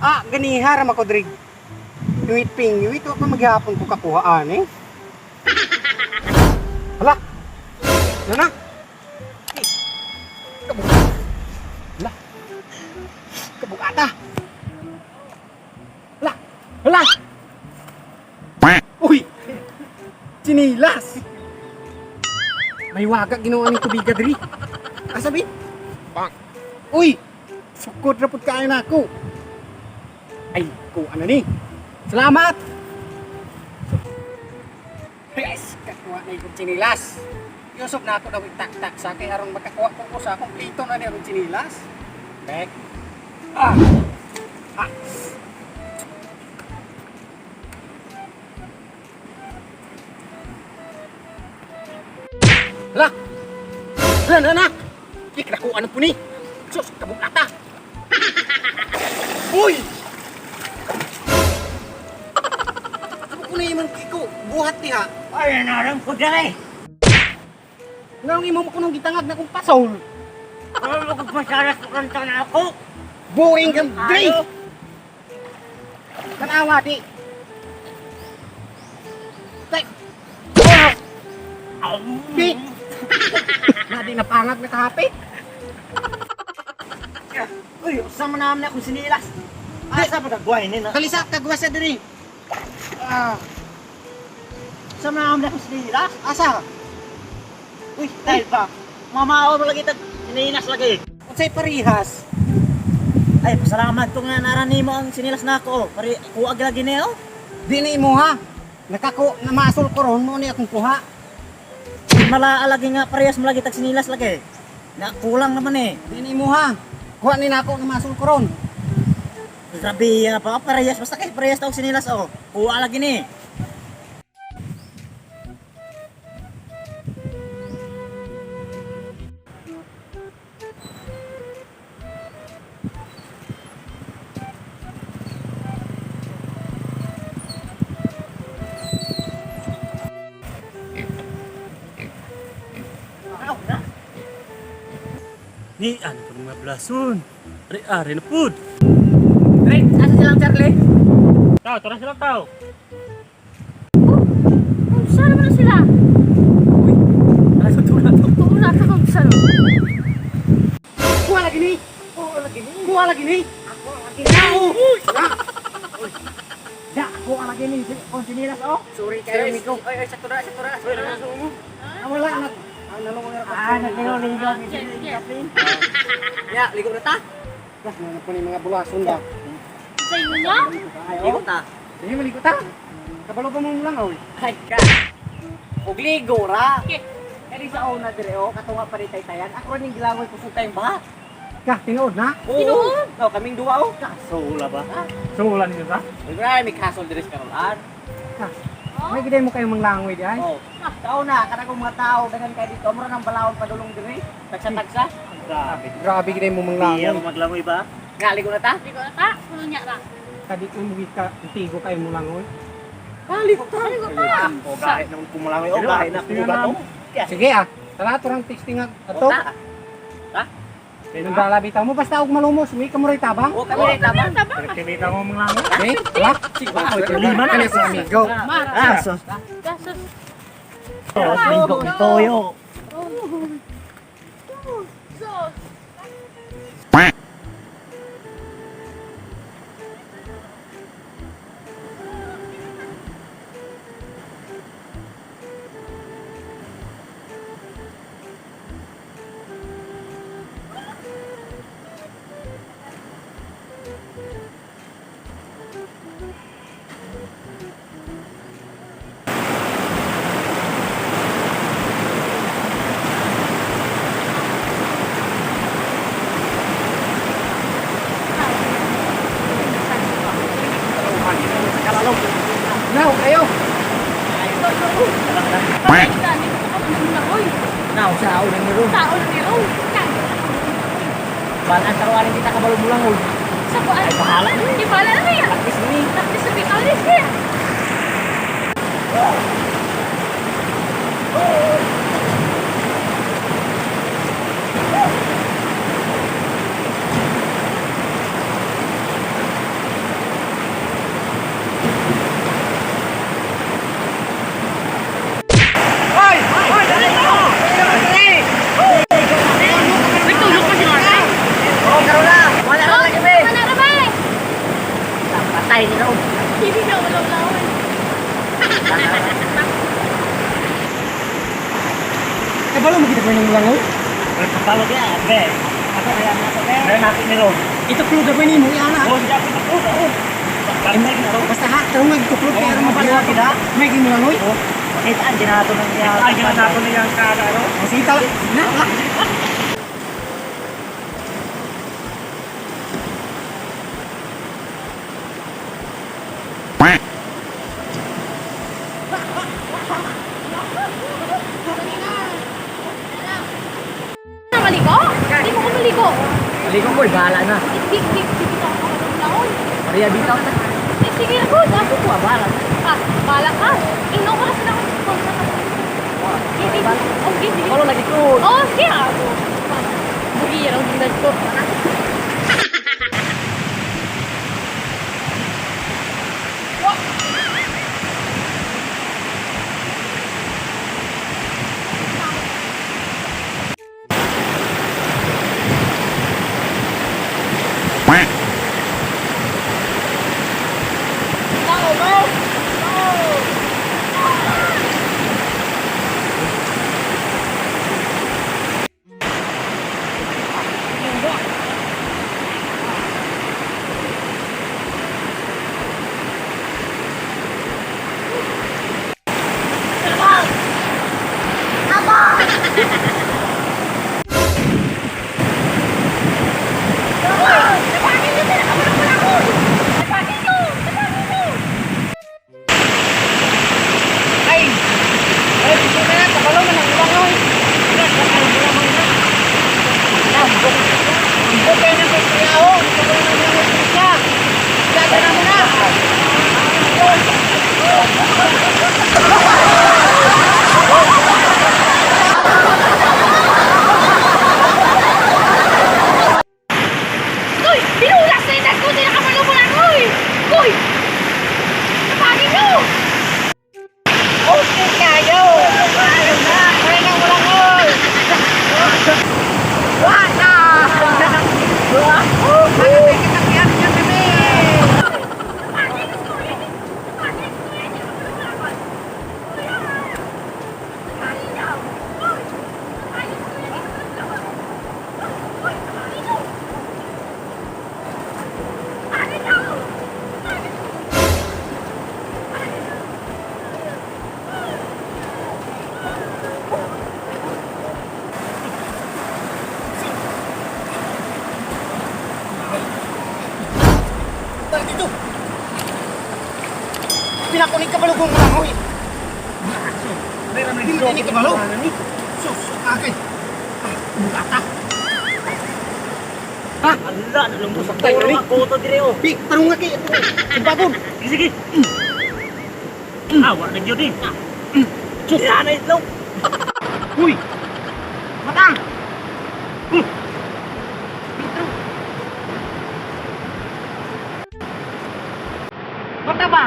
Ah, ganiha ra mako diri. Yuit ping, yuit wa pa maghapon ko kakuhaan eh. Hala. Nana. Eh, kabuk. Hala. Kabugata. Hala. Hala. Uy. Chinilas. May waga ginawa ni tubiga diri. Asa bi? Uy! Sukod na pud kaayo na ako. Ay, ko ano ni? Salamat! Yes, kakuha na yung chinilas. Yusuf na ako daw itak-tak sa kay aron makakuha ko ko sa kompleto na niya akong chinilas. Bek. Ah. Ah. Hala! Hala na na! Ikrakuan na po ni! Sus, kabugata! Uy! Ano ko na imong kiko? Buhat niya. Ay, naram ko dyan eh. Nganong imo mo kunong gitangag na kong pasol? Ano ko masalas ko kanta na ako? Boring kang drink! Tanawa di! Tay! Ah! Di! Na di napangag na kahapi? Uy, usama namin akong sinilas. Asa pa kagwain ni na? Kalisa, kagwa sa diri! Ah, Usama namin akong sinilas. asa? Uy, dahil pa. Mamao mo lagi tag sinilas lagi. Unsay parihas? Ay, pasalamat ko nga narani mo ang sinilas na ako. Oh. Pare, kuag lagi niyo. Di na imo ha. Nakako na masol ko ron mo ni akong kuha. Malaa lagi nga parehas mo lagi tag sinilas lagi. Na kulang naman eh. Di na imo ha. Kuha ni nako na masol ko ron. Grabe ya pa parehas basta kay parehas tawag sinilas oh. Kuha lagi ni. Ni ano pa mga blason? Ari ari na pud. Dre, asa silang Charlie? Tao, tara sila tao. Kung saan naman na sila? Uy, ay sa tuna to. Tuon na ka kung saan. Kuha lagi ni. Kuha lagi ni. Kuha lagi ni. Ako lagi ni. Da, kuha lagi ni kung sinilas oh. Sorry kayo amigo. Oy, oy, sakto na, sakto na. Oy, Ah, wala na. Ah, nalungo na Ah, naglinggo-linggo. Yes, yes. Ya, ligo na ta. Lah, ano po ni mga bulason ba? Sa inyo na? Ligo ta. Sige, maligo ta. Kabalo pa mo lang oy. Ay ka. Og ligo ra. Okay. Kani sa una dire oh, katunga pa ni taytayan. Ako ning gilangoy kusog tayong baha. Ka, tinuod na. Tinuod. Oh, kaming duwa oh. Kasula ba? Sulan niyo ta. Uy, grabe may castle dire sa karolaan. Ka. May giday mo kayong manglangoy di ay. Oh. Tao na kada kong mga tao daghan kay dito mura nang balawon padulong dire. Tagsa-tagsa. Grabe. Grabe giday mo manglangoy. maglangoy ba? Nga ligo na ta? Ligo na ta? Puno niya ra. Kadi ko mo ka tigo kayo mo langoy. Ah, ligo ta. Ligo ta. Oh, gahit naman kumulangoy oh, gahit na Tingnan kuga to. Sige ah. Tara turang testing ato. Ta. Nandala bitaw mo basta og malumos, may kamuray tabang. Oh, kami rin tama. Tama. Kinita mo mga langoy. Okay, wala. Lima na. Kani sa amigo. Mara. Ah, sos. Gasos. Ligo toyo. Oh. Sos. Now kayo. Dami ko ka muna oy. Now sa una ni ro. Tao na ni Ro. Balaan taruanin kita kabalo mulangoy. Sa kuan. Ay, bahala na. Di bahala na yan. At least ni. At least sabi ka ulit siya. mo ning langoy. Kapalo kaya, be. Ako kaya na ako, be. Kaya natin ni Ron. Ituklod na ba nimo iana? Oh, hindi ako tuklod, oh. Bantay na ron. Basta ha, tarong nga ituklod kaya aron Oh, mabalo mabalo kita. May gimo langoy. Kita ang ginato ng niya. Ang ginato niya ang kaka, no? Oh, sige tala. Na, la. Na maligo? Hindi mo ko maligo. Maligo ko, bahala na. Hindi, hindi, hindi kita ako makapaglaon. Maria, bitaw na. Eh, sige na, good. Ako Ako, bahala na. Ah, bahala ka. Ino ko na sila kung sa Hindi, oh, hindi. Kalau lagi ko. Oh, sige ako. Bugi, yan ang ginag ko. Ay! Ay, gusto na, kabalo na ng langoy. Ambok kayo ng kuyaon. Kabalo ng langoy siya. Dada na mo na. Uy! Binulas na yung dad ko! Hindi nakapalo mo lang! Uy! Uy! Napagin nyo! Okay kayo! Ayaw na! Kaya na walang oy! Wala! Ano kita kiyan niya kami. Tara dito. Pinakunig ka balugong langoy. Hindi mo tinig kabalo. Sus, akin. Ah, bugata. Ha? Ala, nalungkot sa Tayo, turo ni. ako to dire oh. Bi, tarong nga kay. Simbagon. Sige, sige. Ah, wala na gyud eh. Sus. Dira na itlog. Uy! Matang! Petro! Mata ba?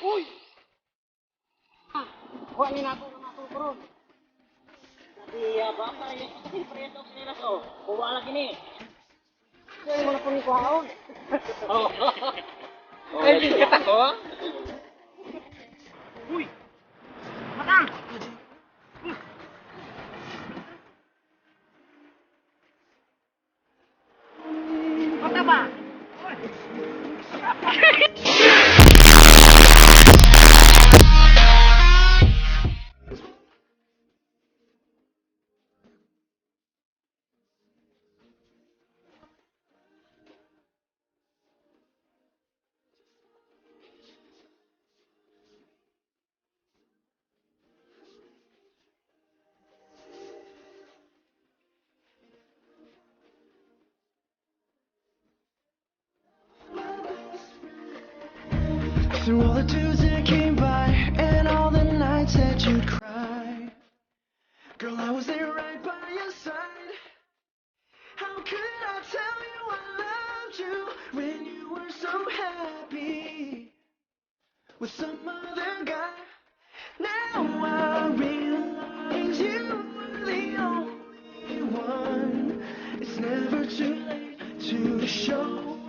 Uy! Kuha ni na ako ng akong kuron. Iya ba? Parehas kasi parehas og sinelas oh. Kuha lagi ni. Kaya mo na po ni kuhaon. Oh. Ay, di ka tako. Uy! Matang! Mata ba? Through all the dudes that came by and all the nights that you cried, girl, I was there right by your side. How could I tell you I loved you when you were so happy with some other guy? Now you to show.